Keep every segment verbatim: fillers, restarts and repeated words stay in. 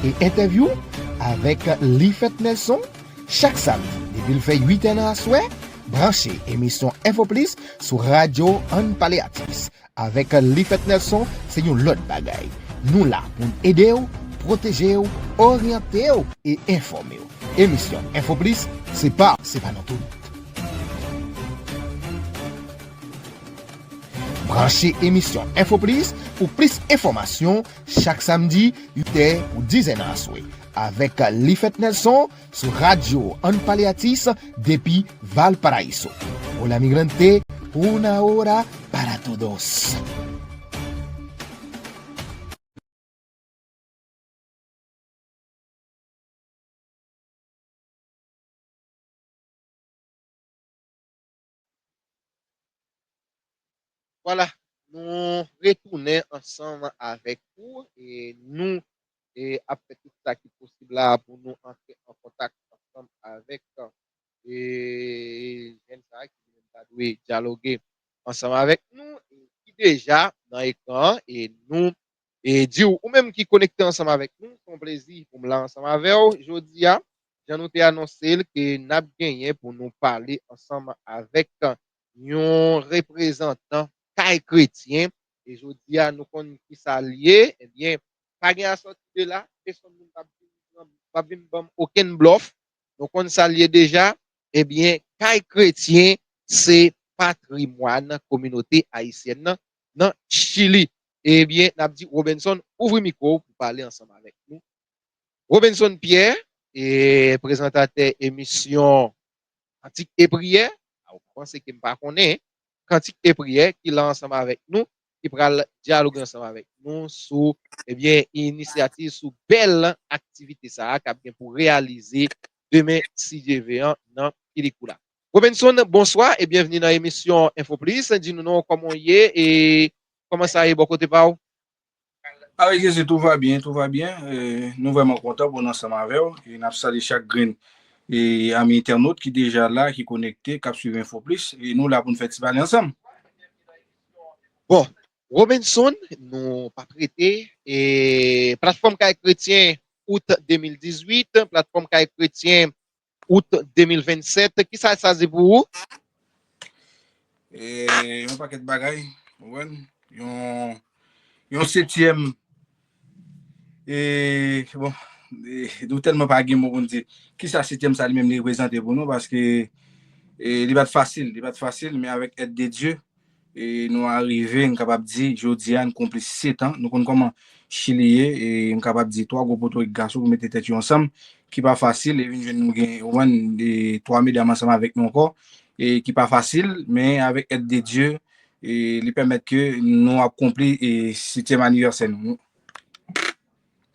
E entèvyou avèk Lifèt Nelson, chak samdi, depi l fè uit è nan aswè, branche emisyon Enfoplis sou radyo Ann Pale Atis. Avèk Lifèt Nelson, se yon lòt bagay. Nou la pou n ede w, pwoteje w, oryante w e enfòme w. Emisyon Enfoplis, se pa, se pa nan tout. Branche emisyon Enfoplis pou plis enfòmasyon chak samdi, uit è pou diz è nan aswè, avèk Lifèt Nelson sou radyo Ann Pale Atis depi Valparaíso. Hola, migrante, una hora para todos. Vwala, nou retounen ansanm avèk ou e nou e ap fè tout sa ki posib la pou nou antre an kontak ansanm avèk e jèn sa a ki li menm ta dwe dyaloge ansanm avèk nou e ki deja nan ekran an e nou e di w, ou menm ki konekte ansanm avèk nou, se yon plezi pou m la ansanm avè w jodi a. Jan nou te anonse l ke n ap genyen pou nou pale ansanm avèk yon reprezantan kay kretyen. E jodi a, nou konn ki sa l ye. Ebyen, pa gen asòti de la, pèsonn moun p ap vin, p ap vin ban m okenn blòf. Nou konn sa l ye deja. Ebyen, kay kretyen, se patrimwàn kominote ayisyèn nan, nan Chili. Ebyen, n ap di Robenson, ouvri mikwo w pou pale ansanm avèk nou. Robenson Pierre, e prezantatè emisyon Kantik e Priyè. A, ou panse ke m pa konnen, Kantik e Priyè, ki la ansanm avèk nou, ki pral dyaloge ansanm avèk nou sou, ebyen, inisyativ, sou bèl aktivite sa a k ap gen pou reyalize demen, si Dye ve, an, nan Kilikou la. Robenson, bonswa e byenvni nan emisyon Enfoplis. Di nou non, kòman w ye e kòman sa ye bò kote pa w? Avec Jésus, tout va bien, tout va bien. E, nou vrèman kontan pou nou ansanm avè w. E n ap salye chak grenn e, ami entènot ki deja la, ki konekte, k ap swiv Enfoplis. E nou la pou n fè ti pale ansanm. Bon, Robenson, nou p ap rete. E, platfòm Kay Kretyen, out de mil dizuit, platfòm Kay Kretyen, out de mil vennsèt. Kisa sa se pou ou? E, yon pakèt bagay, ou konprann? Yon, yon setyèm, e, bon, e, nou tèlman pa gen mo pou n di kisa setyèm sa li menm li reprezante pou nou, paske, e, li pa t fasil, li pa t fasil, men avèk èd de Dye, e, nou arive, n kapab di, jodi a, n konpli sèt an. Nou konn kòman Chili ye, e, n kapab di, twa gwo poto ek gason pou mete tèt yo ansanm, ki pa fasil, e vin jwenn nou gen, ou konprann, e, twa medam ansanm avèk nou ankò, e, ki pa fasil, men avèk èd de Dye, e, li pèmèt ke nou ap konpli, e, setyèm anivèsè nou.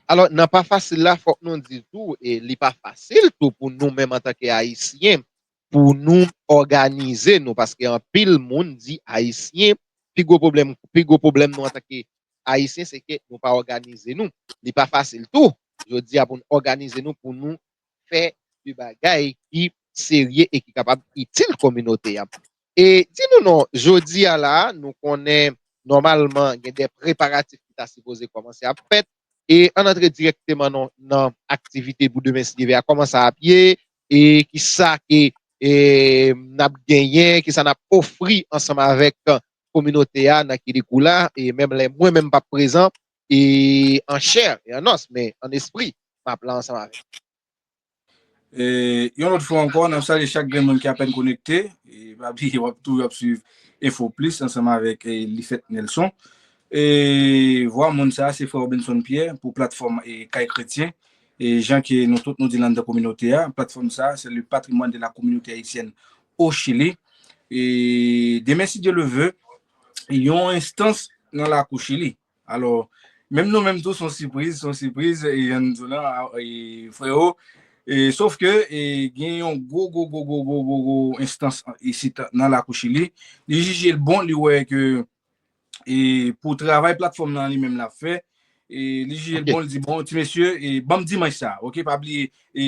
Alò, nan pa fasil la, fòk nou di tou, e, li pa fasil tou pou nou menm antanke Ayisyen, pou nou òganize nou, paske anpil moun di Ayisyen, pi gwo pwoblèm, pi gwo pwoblèm nou antanke Ayisyen, se ke nou pa òganize nou. Li pa fasil tou, jodi a, pou n òganize nou, pou nou fè de bagay ki serye e ki kapab itil kominote a. E di nou non, jodi a la, nou konnen nòmalman gen de preparatif ki ta sipoze kòmanse ap fèt. E ann antre dirèkteman nan, nan aktivite pou demen, si Dye ve, a, kòman sa ap ye, e kisa ke, e, n ap genyen, kisa n ap ofri ansanm avèk kominote a nan Kilikou la, e menm lè mwen menm p ap prezan, e an chè e an nòs, men an espri, m ap la ansanm avèk. E, yon lòt fwa ankò, n ap salye chak grenn moun ki apèn konekte. E, pa bliye, w ap toujou ap swiv Enfoplis ansanm avèk, e, Lifèt Nelson. E, vwa moun sa a, se frè Robenson Pierre pou platfòm, e, Kay Kretyen. E, jan ke nou tout nou di l anndan kominote a, platfòm sa a, c'est le patrimoine de la communauté haïtienne au Chili. E, demen, si Dye le ve, yon enstans nan lakou Chili. Alò, menm nou menm tou, se yon sipriz, se yon sipriz, e jan n di w la, a, e, freo. E, sof ke, e, gen yon gwo, gwo, gwo enstans isit nan lakou Chili. Li jije l bon, li wè ke, e, pou travay platfòm nan li menm l ap fè, e, li jije l bon, li di, bon, ti mesye, e, ban m dimanch sa, oke? Pa bliye, e,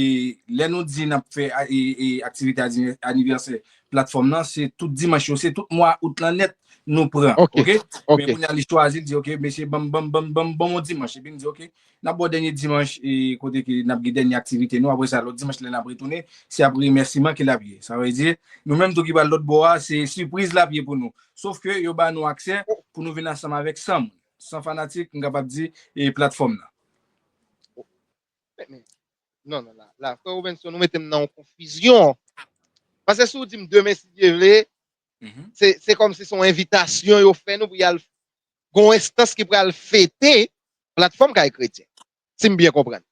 lè nou di n ap fè, a, e, e, aktivite aniv-, anivèsè platfòm nan, se tout dimanch yo, se tout mwa out lan nèt, nou pran, oke? Men kounye a li chwazi, li di, oke, mesye, ban m, ban m, ban m, ban m, ban m yon dimanch. Epi m di, oke, n ap ba w dènye dimanch, e kote ke n ap gen dènye aktivite nou. Apre sa, lòt dimanch, lè n ap retounen, se ap remèsiman ke l ap ye. Sa vle di, nou menm tou ki pral lòt bò a, se sipriz l ap ye pou nou. Sof ke yo ba nou aksè pou nou vin ansanm avèk san moun, san fanatik, m kapab di, e platfòm nan. Non, non, la, la, frè Robinson, nou mete m nan yon konfizyon. Paske si w di m demen, si Dye vle, se, se kòmsi se yon envitasyon yo fè nou pou y al gon enstans ki pral fete platfòm Kay Kretyen. Si m byen konprann.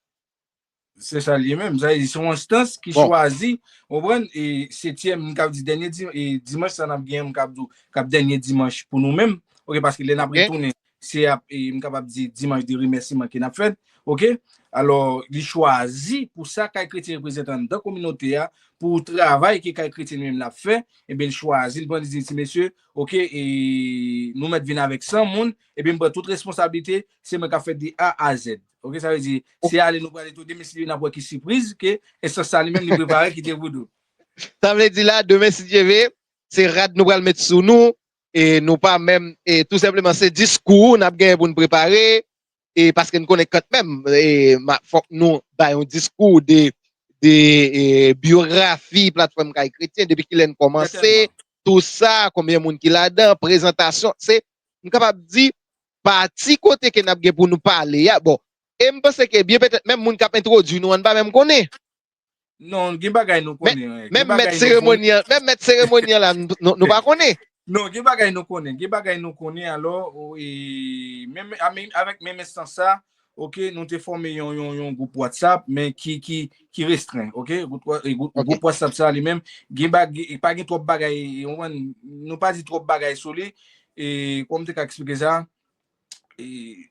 Se sa l ye menm. Sa vle di, se yon enstans ki chwazi, w konprann, e setyèm, m kab di dènye di, e dimanch sa n ap gen, m kab di w, k ap dènye dimanch pou nou menm. Oke, paske lè n ap retounen, se ap, e m kapab di dimanch de remèsiman ke n ap fèt. Oke? Alò, li chwazi pou sa Kay Kretyen reprezante anndan kominote a, pou travay ke Kay Kretyen li menm l ap fè, ebyen, li chwazi, li pran, li di, ti mesye, oke, e nou mèt vin avèk san moun, ebyen, m pran tout responsablite, se mwen k ap fè de A a Z. Oke, sa vle di, se ale nou prale tou demen, si n ap wè ki sipriz ke enstans sa li menm li prepare kite pou nou. Sa vle di la, demen, si Dye vle, se rad nou pral met sou nou, e nou pa menm, e tou senpleman, se diskou n ap genyen pou n prepare, e paske n konnen kantmenm, e, fòk nou bay yon diskou de, de e, byografi platfòm Kay Kretyen, depi kilè n kòmanse, tou sa, konbyen moun ki ladan, prezantasyon, se, m kapab di, pati kote ke n ap gen pou nou pale a. Bon, e m panse ke byen petèt menm moun k ap entwodui nou an pa menm konnen. Non, gen bagay nou konnen. Menm mèt seremoni an, menm mèt seremoni an la, nou pa konnen. Non, gen bagay nou konnen. Gen bagay nou konnen, alò, menm avèk menm enstans sa, oke, nou te fòme yon, yon, yon gwoup WhatsApp, men ki, ki, ki restren, oke? Gwoup WhatsApp sa li menm, gen bagay, pa gen twòp bagay, nou pa di twòp bagay sou li, e, kòman m te ka eksplike sa? E,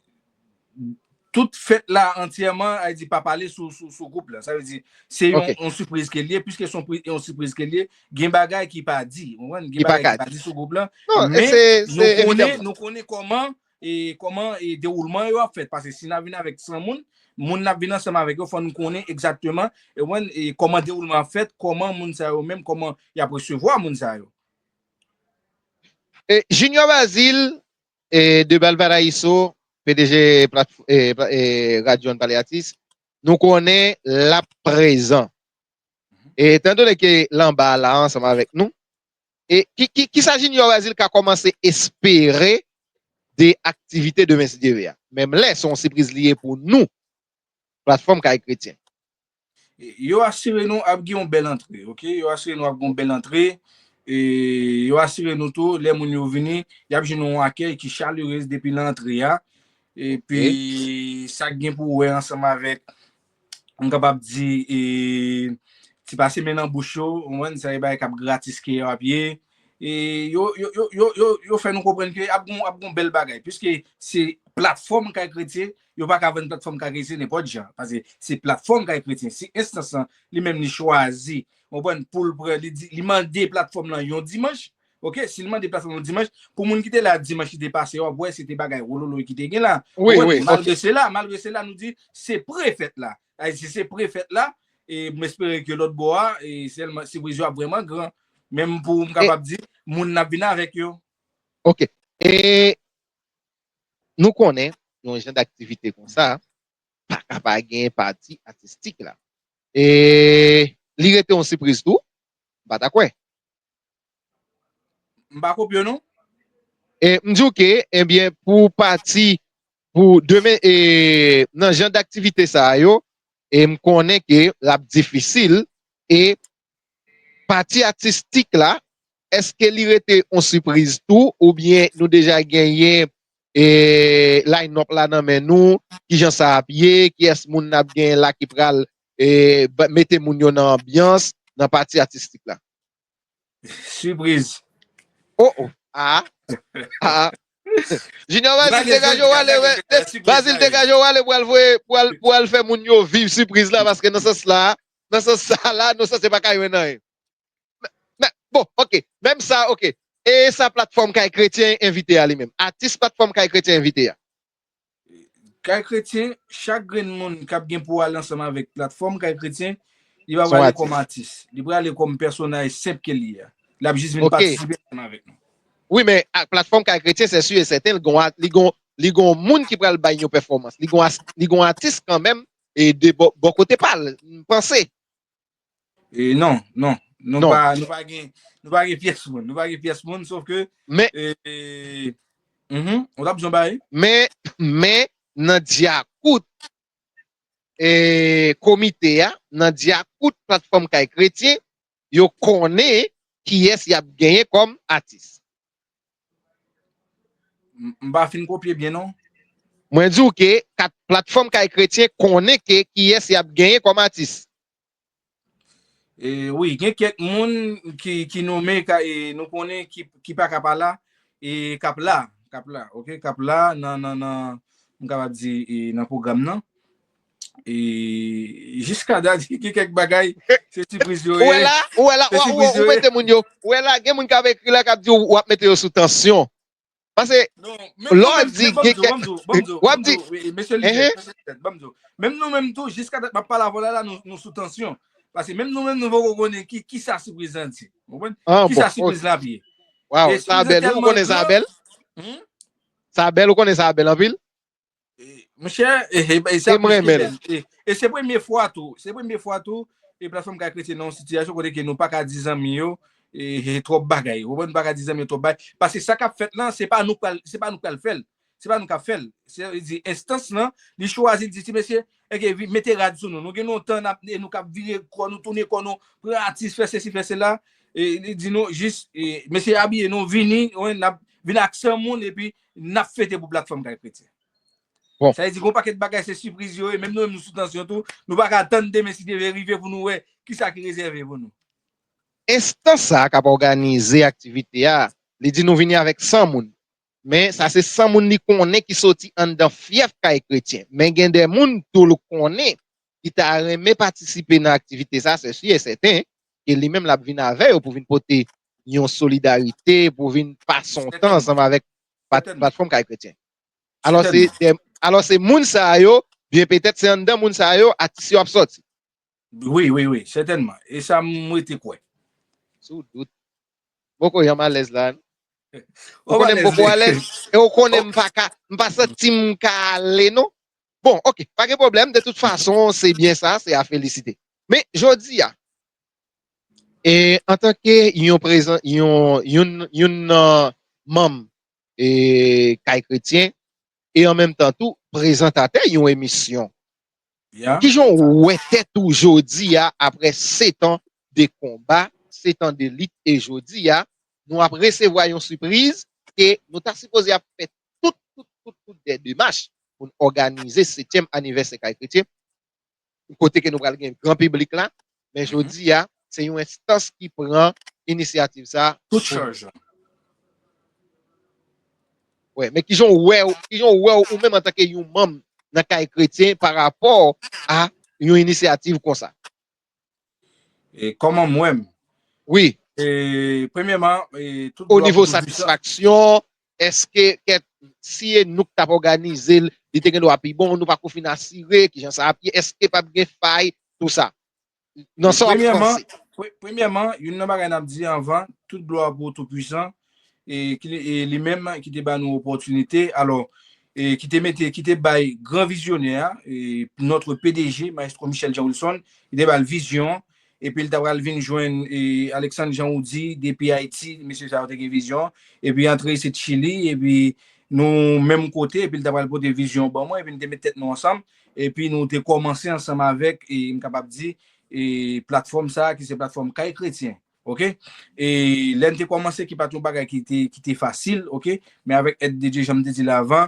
tout fèt la antyèman, a di pa pale sou, sou, sou gwoup la. Sa vle di, se yon, yon sipriz ke l ye, piske se yon, yon sipriz ke l ye, gen bagay ki pa di, ou konprann? Gen bagay ki pa di sou gwoup la. Men, nou konnen, nou konnen kòman, e, kòman, e, dewoulman yo ap fèt. Paske si n ap vin avèk san moun, moun n ap vin ansanm avèk yo, fò n konnen egzakteman, e, ou konprann, e, kòman dewoulman ap fèt, kòman moun sa yo menm, kòman y ap resevwa moun sa yo. E, Junior Bazil, e, de Valparaíso, P D G radyo An Pale Atis, nou konnen l ap prezan. E etandone ke l anba la ansanm avèk nou, e ki, ki, kisa Junior Bazil ka kòmanse espere de aktivite demen si Dye vle a? Menm lè se yon sipriz li ye pou nou, platfòm Kay Kretyen. Yo asire nou ap gen yon bèl antre, oke? Yo asire nou ap gen yon bèl antre. E yo asire nou tou, lè moun yo vini, y ap jwenn yon akèy ki chalerez depi nan antre a. Epi, sa k gen pou wè ansanm avèk, m kapab di, e, ti pase men nan bouch yo, ou konprann, sa e bagay k ap gratis ke yo ap ye. E yo, yo, yo, yo, yo, yo fè nou konprann ke ap gon, ap gon bèl bagay. Piske se platfòm Kay Kretyen, yo pa ka vann platfòm Kay Kretyen nenpòt jan. Paske se platfòm Kay Kretyen, se enstans lan, li menm li chwazi, ou konprann, pou l pran, li di, li mande platfòm lan yon dimanch. Oke, si l mande platfòm yon dimanch, pou moun ki te la dimanch ki te pase, w ap wè se te bagay wololoy ki te gen la. Ou konprann? Malgre sela, malgre sela, nou di, se pre fèt la. Ay, si se pre fèt la, e m espere ke lòt bò a, e sèlman, sipriz yo ap vrèman gran. Menm pou m kapab di, moun n ap vin avèk yo. Oke. E nou konnen, yon jan daktivite konsa, pa ka pa gen pati atistik la. E li rete yon sipriz tou, m pa ta kwè. M pa kopye w non. E m di w ke, ebyen, pou pati, pou demen, e nan jan daktivite sa yo, e m konnen ke l ap difisil, e pati atistik la, èske li rete yon sipriz tou, oubyen nou deja genyen, e line-up la nan men nou, kijan sa ap ye, kiyès moun n ap genyen la ki pral, e, mete moun yo nan anbyans, nan pati atistik la? Sipriz. Oh, oh. Ah. Ah. Junior Bazil, degaje w ale, wè. Bazil, degaje w ale pou al voye, pou al, pou al fè moun yo viv sipriz la, paske nan sans la, nan sans sa la, nou sanse pa ka jwenn anyen. Men, men, bon, oke. Menm sa, oke. E sa platfòm Kay Kretyen envite a li menm? Atis platfòm Kay Kretyen envite a? Kay Kretyen, chak grenn moun k ap gen pou al ansanm avèk platfòm Kay Kretyen, li pa prale kòm atis. Li prale kòm pèsonaj senp ke l ye a. L ap jis vin patisipe ansanm avèk nou. Wi, men ak platfòm Kay Kretyen, se si e sèten, li gon, li gon, li gon moun ki pral bay yon pèfòmans. Li gon, as- li gon atis kanmenm, e de bò, bò kote pa l, m panse. E non, non. Nou pa, nou pa gen, nou pa gen pyès moun. Nou pa gen pyès moun, sof ke. Men. E, e, mhm, ou t ap di yon bagay? Men, men, nan dyakout e, komite a, nan dyakout platfòm Kay Kretyen, yo konnen kiyès y ap genyen kòm atis. M pa fin kopye byen non. Mwen di w ke kat- platfòm Kay Kretyen konnen ke kiyès y ap genyen kòm atis. E, wi, gen kèk moun ki, ki nonmen, ka- e, nou konnen ki, ki pa ka pa la, e k ap la, k ap la, ok, k ap la nan, nan, nan, m kapab di, e, nan pwogram nan. E jiska dat, gen kèk bagay, se sipriz yo ye. Ou wè la, ou wè la, ou mete moun yo. Ou wè la, gen moun k ap ekri la, k ap di w ap mete yo sou tansyon. Paske, lè w di, w ap di. Mesye Lidè, mesye Lidè, menm nou menm tou, jiska dat m ap pale avè w la, la, nou, nou sou tansyon. Paske menm nou menm, nou poko konnen ki, ki sa sipriz lan di. Ou konprann? Ki sa sipriz lan ap ye. Waw, sa bèl, ou konnen sa bèl? Sa bèl, ou konnen sa bèl anpil? Monchè, e, e, e, sa plis ki bèl. E, e se premye fwa tou, se premye fwa tou, e platfòm Kay Kretyen nan yon sitiyasyon kote ke nou pa ka di zanmi yo, e, e, twòp bagay. Ou konprann, nou pa ka di zanmi yo twòp bagay. Paske sa k ap fèt lan, se pa nou k pral, se pa nou k pral fè l. Se pa nou k ap fè l. Se, li di, enstans lan, li chwazi, li di, ti mesye, enke, mete rad sou nou. Nou gen lontan n ap, e nou k ap vire kò nou, tounen kò nou, pran atis, fè sesi, fè sela. E li di nou, jis, e, mesye abiye nou, vini, wi, n ap vin ak san moun, epi n ap fete pou platfòm Kay Kretyen. Bon. Sa vle di, gon pakèt bagay, se sipriz yo ye, menm nou menm nou sou tansyon tou, nou pa ka tann demen si Dye vle rive pou nou wè kisa ki rezève pou nou. Enstans sa a k ap òganize aktivite a, li di nou vini avèk san moun. Men sa se san moun li konnen ki soti anndan fyèf Kay Kretyen. Men gen de moun tou l konnen ki ta renmen patisipe nan aktivite sa, se si e sèten, ke li menm l ap vin avè yo pou vin pote yon solidarite, pou vin pase yon tan ansanm avèk pat- platfòm Kay Kretyen. Alò se, alò se moun sa yo, byen petèt se anndan moun sa yo, atis yo ap sòti. Wi, wi, wi, sètènman. E sa m rete kwè. Sou dout. Poko janm alèz la. Ou konnen m poko alèz. E ou konnen m pa ka, m pa santi m ka ale non. Bon, ok, pa gen pwoblèm. De tout fason, se byen sa, se a felisite. Men, jodi a, e, antanke yon prezan, yon, youn, youn nan manm e, Kay Kretyen, e an menm tan tou, prezantatè yon emisyon. Kijan w wè tèt ou jodi a, apre sèt an de konba, sèt an de lit, e jodi a, nou ap resevwa yon sipriz ke nou ta sipoze ap fè tout, tout, tout, tout de demach pou n òganize setyèm anivèsè Kay Kretyen, kote ke nou pral gen gran piblik la, men jodi a, se yon enstans ki pran inisyativ sa. Tout chaj. Wi, men kijan w wè, kijan w wè ou menm antanke yon manm nan Kay Kretyen pa rapò a yon inisyativ konsa? E kòman m wè m? Wi. E, premyèman, e, tout glwa pou Toupisan. O nivo satisfaksyon, èske kèt, si e nou k t ap òganize l, li te gen dwa pi bon, nou pako fin asire kijan sa ap ye, èske p ap gen fay, tou sa? Nan sa w ap panse? Premyèman, youn nan bagay n ap di anvan, tout glwa pou Toupisan, e, ki, e li menm ki te ba nou opòtinite, alò, e ki te mete, ki te bay gran vizyonè a, e, notre P D G, Maestro Michel Jean Wilson, ki te ba l vizyon, epi l ta pral vin jwenn, e, Alexandre Jean Roudy, depi Ayiti, mesye sa yo te gen vizyon, epi antre isit Chili, epi nou menm kote, epi l ta pral pote vizyon ban mwen, epi n te met tèt nou ansanm, epi nou te kòmanse ansanm avèk, e, m kapab di, e, platfòm sa a, ki se platfòm Kay Kretyen. Ok? E lè n te kòmanse, ki pa t yon bagay ki te, ki te fasil, ok? Men avèk èd de Dye, jan m te di l avan,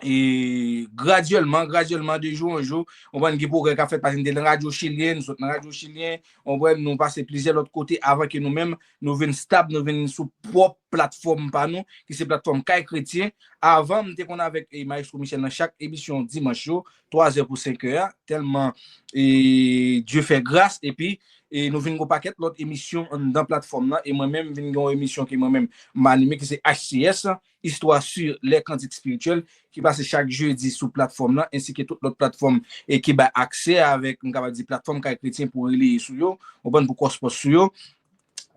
e gradyèlman, gradyèlman, de jou an jou, w konprann, gen pwogrè k ap fèt, paske n te nan radyo chilyen, nou sot nan radyo chilyen, w konprann, nou pase plizyè lòt kote avan ke nou menm, nou vin stab, nou vin sou pwòp platfòm pa nou, ki se platfòm Kay Kretyen. Avan, m te konn avèk, e, Maestro Michel nan chak emisyon dimanch yo, twa zè pou senk è a, tèlman, e, Dye fè gras, epi, e, nou vin gen yon pakèt lòt emisyon anndan platfòm nan, e mwen menm, vin gen yon emisyon ke mwen menm, m anime, ki se H C S, Histoire sur les Cantiques Spirituels, ki pase chak jedi sou platfòm nan, ensi ke tout lòt platfòm, e ki bay aksè avèk, m kapab di, platfòm Kay Kretyen pou releye sou yo, w konprann, pou kòspòs sou yo.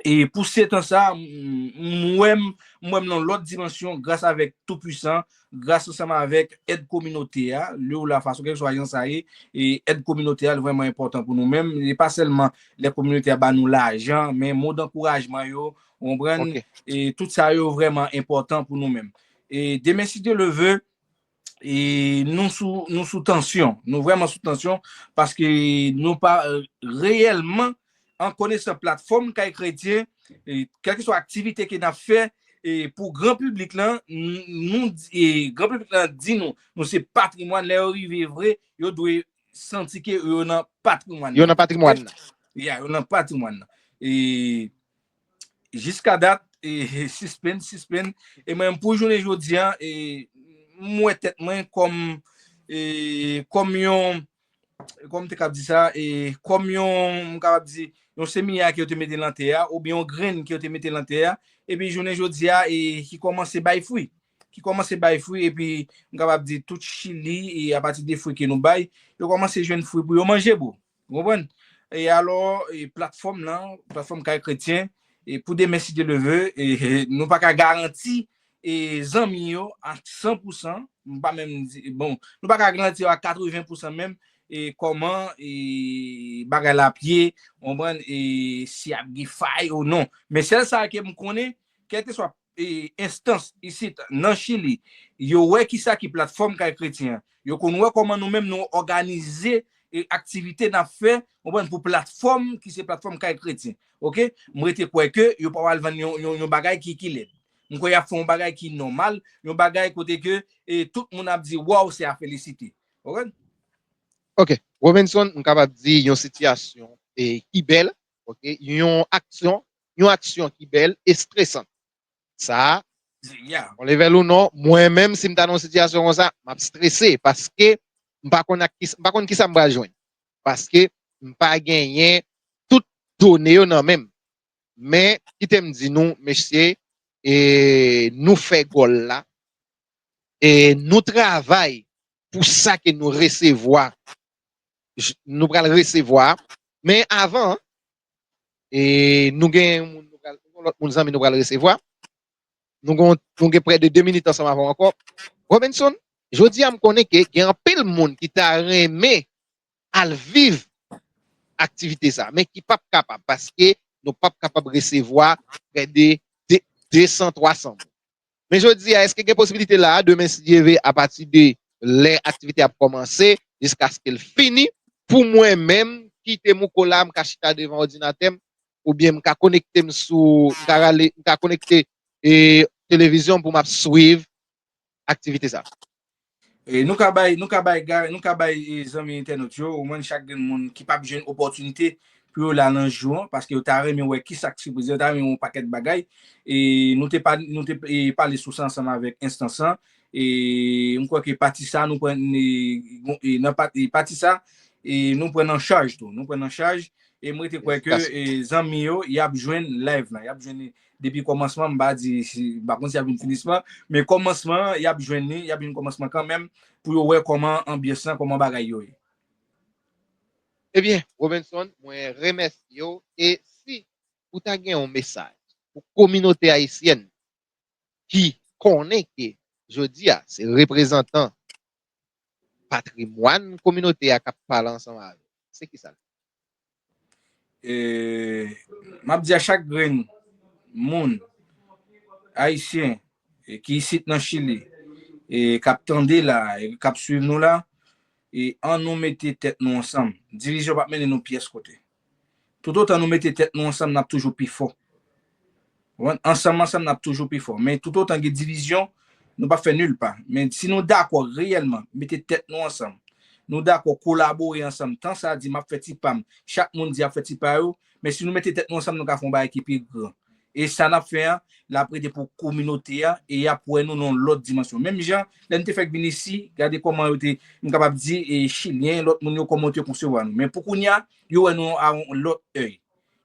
E pou se tan sa, m wè m, m wè m nan lòt dimansyon gras avèk Toupwisan, gras ansanm avèk èd kominote a, lè ou la fason, kèlkeswa jan sa ye, e èd kominote a vrèman enpòtan pou nou menm. E pa sèlman lè kominote a ba nou lajan, men mo dankourajman yo, ou konprann? E tout sa yo vrèman enpòtan pou nou menm. E demen, si Dye le ve, e nou sou, nou sou tansyon. Nou vrèman sou tansyon paske nou pa reyèlman an konesan platfòm Kay Kretyen, e kèlkeswa aktivite ke n ap fè, e pou gran piblik lan, n- nou di- e gran piblik lan di nou, nou se patrimwàn, lè yo rive vre, yo dwe santi ke yo nan patrimwàn Yo nan. Nan patrimwàn nan. Ya, yo nan patrimwàn nan. E jiska dat, e sispenn, sispenn. E mwen, pou jounen jodi a, e m wè tèt mwen kòm, e kòm yon, kòm te kab di sa, e kòm yon, m kapab di, yon semiya ke yo te mete nan tè a, oubyen yon grenn ke yo te mete nan tè a, epi jounen jodi a, e ki kòmanse bay fwi. Ki kòmanse bay fwi, epi m kapab di tout Chili, e apati de fwi ke nou bay, yo kòmanse jwenn fwi pou yo manje, bro. Ou konprann? E alò, e platfòm lan, platfòm Kay Kretyen, e pou demen, si Dye le ve, e nou pa ka garanti, e zanmi yo a san pou san, m pa menm di, bon, nou pa ka garanti yo a katreven pou san menm, e kòman, e bagay la ap ye, ou konprann, e si ap gen fay ou non. Men sèl sa ke m konnen, kèlkeswa, e enstans isit nan Chili, yo wè kisa ki platfòm Kay Kretyen an. Yo konn wè kòman nou menm nou òganize, e aktivite n ap fè, ou konprann, pou platfòm ki se platfòm Kay Kretyen. Oke? M rete kwè ke yo pa pral vann yon, yon, yon bagay ki, ki lèd. M kwè y ap fè yon bagay ki nòmal, yon bagay kote ke, e tout moun ap di, "Waw, se a felisite." Oke? Oke. Robinson, m kapab di yon sitiyasyon, e ki bèl, oke? Yon aksyon, yon aksyon ki bèl, estresant. Sa, Ya. On level ou non, mwen menm, si m ta nan yon sitiyasyon konsa, m ap strese paske m pa konn ak ki, m pa konn kisa m pral jwenn. Paske m pa genyen tout done yo nan men m. Men, kite m di nou, mesye, e nou fè gòl la, e nou travay pou sa ke nou resevwa, j- nou pral resevwa. Men avan, e nou gen yon moun, nou pral, yon lòt moun zanmi nou pral resevwa. Nou gen, nou gen prè de de minit ansanm avè w ankò. Robinson, jodi a m konnen ke gen anpil moun ki ta renmen al viv aktivite sa, men ki p ap kapab paske nou p ap kapab resevwa prè de, de de san, twa san moun. Men jodi a, èske gen posibilite la a, demen, si Dye ve, apati de lè aktivite ap kòmanse jiskaske l fini, pou mwen menm, kite Mouko la, m ka chita devan òdinatè m, oubyen m ka konekte m sou, m ka rale, m ka konekte, e, televizyon pou m ap swiv aktivite sa? E, nou ka bay, nou ka bay, ga- nou ka bay, e, zanmi entènot yo, omwen chak grenn moun ki p ap jwenn opòtinite pou yo la nan jou an, paske yo ta renmen wè kisa k siprize, yo ta renmen wè yon pakèt bagay. E nou te pa- nou te, e, pale sou sa ansanm avèk enstans lan. E m kwè ke pati sa nou pran, e, e, nan pa- e, pati sa, e nou pran nan chaj tou. Nou pran nan chaj. E m rete kwè ke, e, zanmi yo, y ap jwenn live lan, y ap jwenn li depi kòmansman, m pa di, si- m pa konn si y ap jwenn finisman, men kòmansman an, y ap jwenn li, y ap jwenn kòmansman kanmenm, pou yo wè kòman anbyans lan, kòman bagay yo ye. Ebyen, Robinson, mwen remèsye w, e si ou ta gen yon mesaj pou kominote ayisyèn ki konnen ke jodi a se reprezantan patrimwàn kominote a k ap pale ansanm avè w, se kisa l? E, m ap di a chak grenn moun ayisyen, e, ki isit nan Chili, e k ap tande la, e k ap swiv nou la, e ann nou mete tèt nou ansanm. Divizyon p ap mennen nou pyès kote. Toutotan nou mete tèt nou ansanm, n ap toujou pi fò. Ou konprann? Ansanm, ansanm, n ap toujou pi fò. Men toutotan gen divizyon, nou p ap fè nil pa. Men si nou dakò reyèlman, mete tèt nou ansanm, nou dakò kolabore ansanm, tan sa di m ap fè ti pa m, chak moun di ap fè ti pa yo, men si nou mete tèt nou ansanm, nou ka fè yon bagay ki pi gran. E sa n ap fè a, l ap rete pou kominote a, e y ap wè nou nan yon lòt dimansyon. Menm jan, lè n te fèk vin isi, gade kòman yo te, m kapab di, e Chilyen, lòt moun yo, kòman yo te konsevwa nou. Men pou kounye a, yo wè nou a yon lòt èy.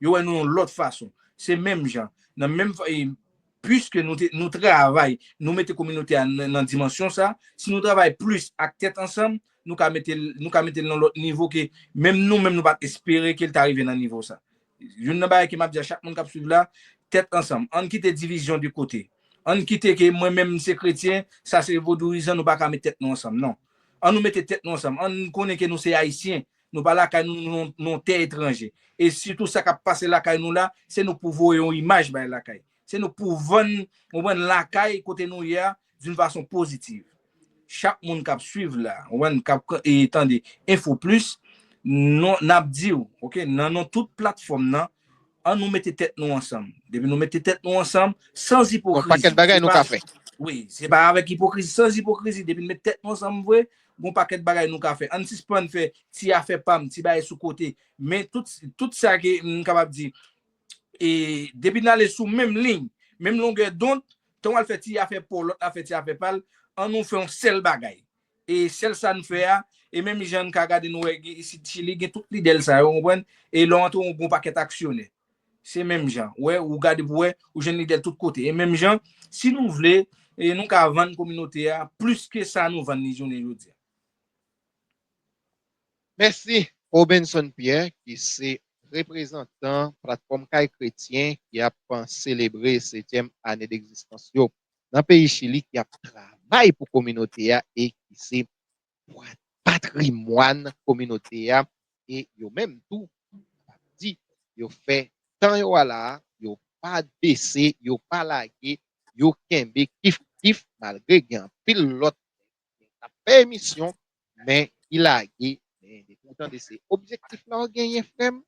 Yo wè nou yon lòt fason. Se menm jan. Nan menm fa- e, piske nou te, nou travay, nou mete kominote a nan, nan dimansyon sa, si nou travay plis ak tèt ansanm, nou ka mete l, nou ka mete l nan lòt nivo ke menm nou menm nou pa t espere ke l ta rive nan nivo sa. Youn nan bagay ke m ap di a chak moun k ap swiv la, tèt ansanm. Ann kite divizyon de kote. Ann kite ke mwen menm se kretyen, sa se vodouyizan, nou pa ka met tèt nou ansanm, non. Ann nou mete tèt nou ansanm. Ann konnen ke nou se Ayisyen. Nou pa lakay nou, nou, nou tè etranje. E sitou sa k ap pase lakay nou la, se nou pou voye yon imaj bay lakay. Se nou pou vann, konprann, lakay kote nou ye a, d'une façon positive. Chak moun k ap swiv la, konprann, k ap e, tande Info Plus, nou, n ap di w, ok, nan non tout platfòm nan, ann nou mete tèt nou ansanm. Depi nou mete tèt nou ansanm, sans ipokrizi. Yon pakèt bagay nou ka fè. Wi, se pa avèk ipokrizi, sans ipokrizi. Depi nou mete tèt nou ansanm vre, gon pakèt bagay nou ka fè. Ann sispann fè ti afè pa m, ti bagay sou kote. Men tout, tout sa ke m kapab di, e depi n ale sou menm liy, menm longè dond, tan w al fè ti afè pa w, lòt la fè ti afè pa l, ann nou fè yon sèl bagay. E sèl sa n fè a, e menm jan n ka gade nou wè gen isit Chili, gen tout lidè l sa yo, konprann? E lè w antre yon bon pakèt aksyonè. Se menm jan. Wè, ou gade pou wè, ou jwenn lidè l tout kote. E menm jan, si nou vle, e nou ka vann kominote a plis ke sa nou vann li jounen jodi a. Mèsi, Robenson Pierre, ki se reprezantan platfòm Kay Kretyen ki ap selebre setyèm ane degzistans yo nan peyi Chili, ki ap travay pou kominote a e ki se patrimwàn kominote a. E yo menm tou, di, yo fè tan yo a la, yo pa bese, yo pa lage, yo kenbe kif kif, malgre gen anpil lòt k ap fè emisyon, men ki lage. Men depi w tande se objektif la w genyen, frè m,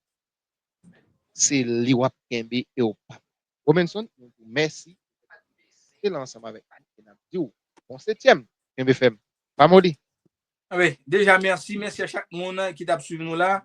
se li w ap kenbe e w p ap. Robenson, nou di w mèsi. Se la ansanm avèk nou e n ap di w bon setyèm. Kenbe fèm. Pa moli. Wi, deja mèsi, mèsi a chak moun ki t ap swiv nou la.